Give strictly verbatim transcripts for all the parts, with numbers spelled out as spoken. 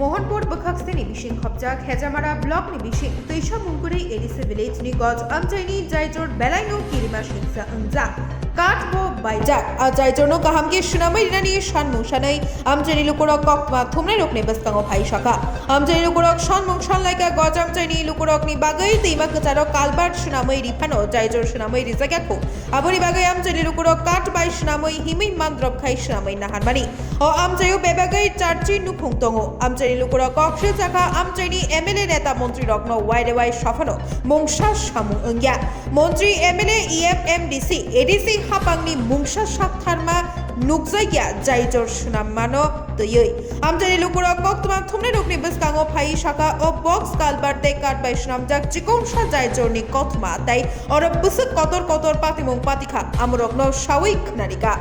Mohanpur bwkhak sini bising khopjak Hejamara block ni bising Twisa Mungkuri A D C village ni goj amchaini jaijor belaino kirima singsa wngjak. Kat bo baijak. A jaijor no kaham khe swnamwi rinani sanmung sanwi amchaini lukurok koktma thumnai rokni bwskango phai sakha. Amchaini lukurok sanmung sanlaika goj amchaini lukurok ni bagwi twima kwcharo kalbar swnamwi riphano jaijor swnamwi rijak yakho. Aboni bagwi amchaini lukurok kat bai swnamwi himwi mandrop khai swnamwi naharmani. O amchaio bebagwi charchi nukhung tongo. Amchaini lukurok kok se chakha amchaini M L A neta montri rokno waire wai sophano mungsa samung wngya. Montri, M L A, E M, M D C, A D C hapangni mungsa saktharma nukjakya jaijor swnammano twiwi. Amchaini lukurok koktwma thumnai rokni bwskango phaiwi sakha o box culvert tei kat bai swnamjak chikongsa jaijorni kothoma tei oro bwswk kotor kotor patimung patikha amorokno sawi khwnarikha.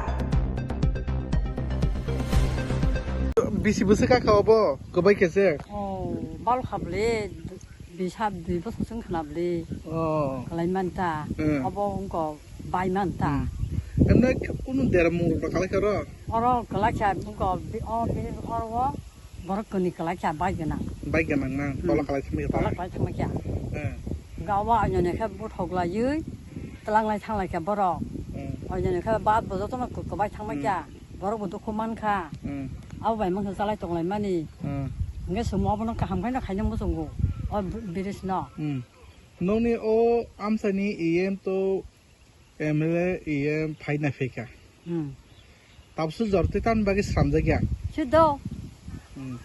Bisi bwswk kakha obo kwbai khe se? Oh, bal kha bwle, bisa dui bosor chwng khna bwle. Oh. Kalai man ta. Hmm. Obo wngko bai man ta. Hmm. Emne kunu dera mung rok kalai kha ro? Oro kalai kha wngko bi-, o bi-, oro o borok kwnwi kalai kha bai gwnang. Bai gwnang na? Hmm. Tola kalai thangma kha. Tola kalai thangma kha. Hmm. Gawa anyone khe buthok laiwi tlanglai thanglai kha borok. Hmm. Anyone khe ba bo jotono kwbai thangma kha. Hmm. Borok bo dukhu man kha. Hmm. Abo bai mankhe chalai tonglai mani. Hmm. Hingke chwng obono kaham khe no khaina muchungo o bridge no. Hmm. Nokni o amchaini E M to M L A E M phaina phaikha. Hmm. Tabsu jor tei tamni bagwi swnamjakya. Sido. Hmm.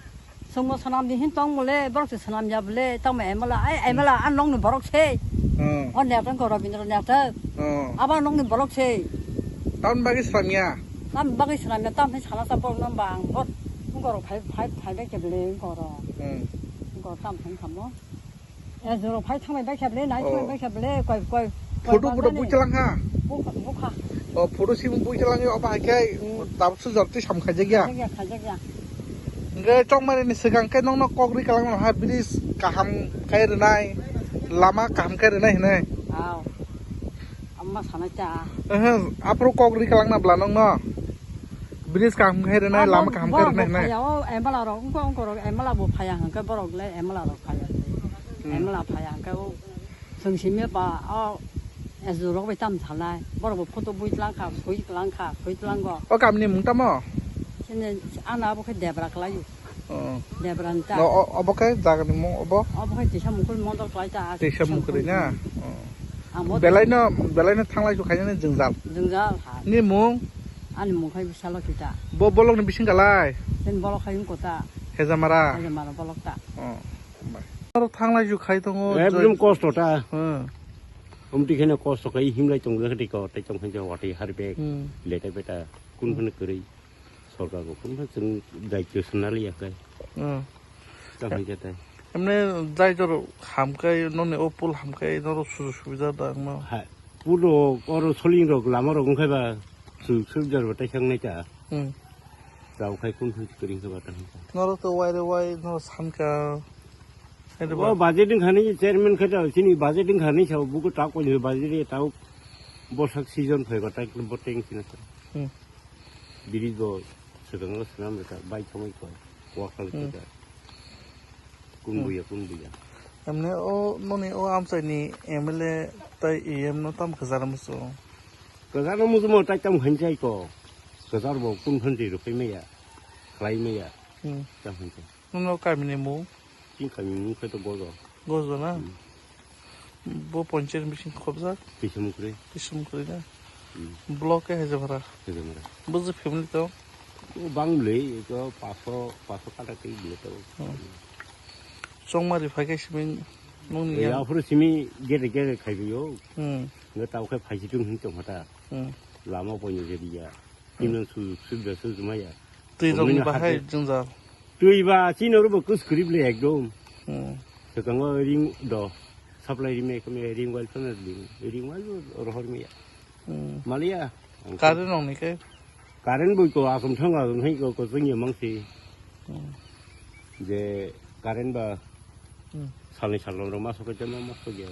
Chwngbo swnam di hin tong bole, borok se swnam ya bole, tamo M L A, ai Hmm. M L A an nokni borok se. Hmm. O netok ko Rabindra netok. Hmm. Abo nokni borok se. Tamni bagwi swnamya. Tamni bagwi swnamya, tamni sana sa borok no bang, bot, borok phai, phai, phai bai khe bole, borok. Hmm. Borok tam thang kamo. E, joro phai thangbai bai khe bele, nai Oh. thangbai bai khe bele, koi, koi, koi Photo, photo manjani. Bui talang ha? Bukha, bukha. Oh, photo simi bui talang yo, obo hai khe, Mm. tabuk sujak twi sam khaijak ya? Khaijak ya, khaijak ya. Hingke chongmani ni swkang khe nokno kok ri kalang ha, bridge kaham khe rwnai, lama kaham khe rwnai hinai. Aw. Amma sana cha. Ehe, aphuru kok ri kalang na bla nokno? Bridge kaham khe rwnai, Abo lama kaham khe borok rwnai bo hinai. Phaya, o M L A rok, wngkha, wngkha rok, M L A bo phaya hwnkhe borok le M L A rok phaya. Hmm. M L A phaya hwnkhe o chwng simi ba o S D O rok bai tam salai. Borok bo photo bui tlang kha, sui tlang kha, sui tlang go. O kamini mung tamo? Sini ana abo khe Debra kwlai o. Oh. Debra ni ta. No, o-, obo khe jaga ni mung obo? Obo khe Tisa Mukul mondol kwlai ta. Tisa Mukul na? Hmm. Oh. Ang bo Belai no, belai no thanglai su khaina ni jwngjal. Jwngjal ha. Ni mung? Ani mung khai bisalo kita. Bo bolok ni bising kalai? Sen bolok khai wngko ta. Hejamara? Hejamara bolok ta. Oh, bai. Aro thanglai ju khai tongo, Ekdom joi- kosto ta. Hmm. Omti kheno kosto khai himlai tong jak tei ko, tei tong khe watwi har bag, Hmm. leta beta, kun Hmm. phano kwrwi. Sorkar bo kun phano chwng daityo swnna liya khai. Hmm. Tamo khe tai. Emne jai jor ham khai, nokni o pul ham khai, norok sujug subida da wngma? Hai, pulo oro soling rok, lama rok wngkhai ba, sujug subida rok tai sangnai ta. Hmm. Rao khai kun phano kwrwi khe ba ta hinsa. Norok to waire wai, norok sanka. Hai de O ba? Budget wngkha ni chairman khe ta, chini budget wngkha ni sa, buku ta koi ni budget ya ta, bosak season phai ba ta, bo teng sina sa. Hmm. Bridge bo swkango swnam rwkha, bai thangwi koi, work khalai Hmm. kha. Kun Hmm. buya, kun buya. Emne o, noni o amchaini M L A tai E M no tam kwcharo muchung? Kwcharo muchung mo tai tam khainchai ko. Kwchar bo kun phanti rwphai maya, khlai maya. Hmm. Tam khainchai. Nono kamini mung? Chini kamini mung khe to Gojo. Gojo na? Hmm. Bo ponchayat bising khobjak? Tisa Mukri. Tisa Mukri na? Hmm. Block khe Hejamara? Hejamara. Bo je family to? O bang bwlwi, eko paso, paso kata tei bwlwi to. Hmm. Chongmari phai khe simi nungni Ya yang? Aphuru simi gere gere khaiwi o. Hmm. Nge tau khe phaisi tung hin tong hata. Hmm. Lama poino je biya. Hmm. Imang su, su da su maya. Twi rokni Omni bahai hake. Jwngjal. Twi ba chini oro bo kus kwrwi bwle ekdom. Hmm. Swkango ring do. Supply ring mai kome ring wal phano ring. Ring wal rohor maya. Hmm. Maliya. Current rokni khe? Current boi ko asom thang asom hai ko ko chwngya mangsi. Hmm. Je current ba Hmm. Salni salom rok ma sokoi temo ma sokya.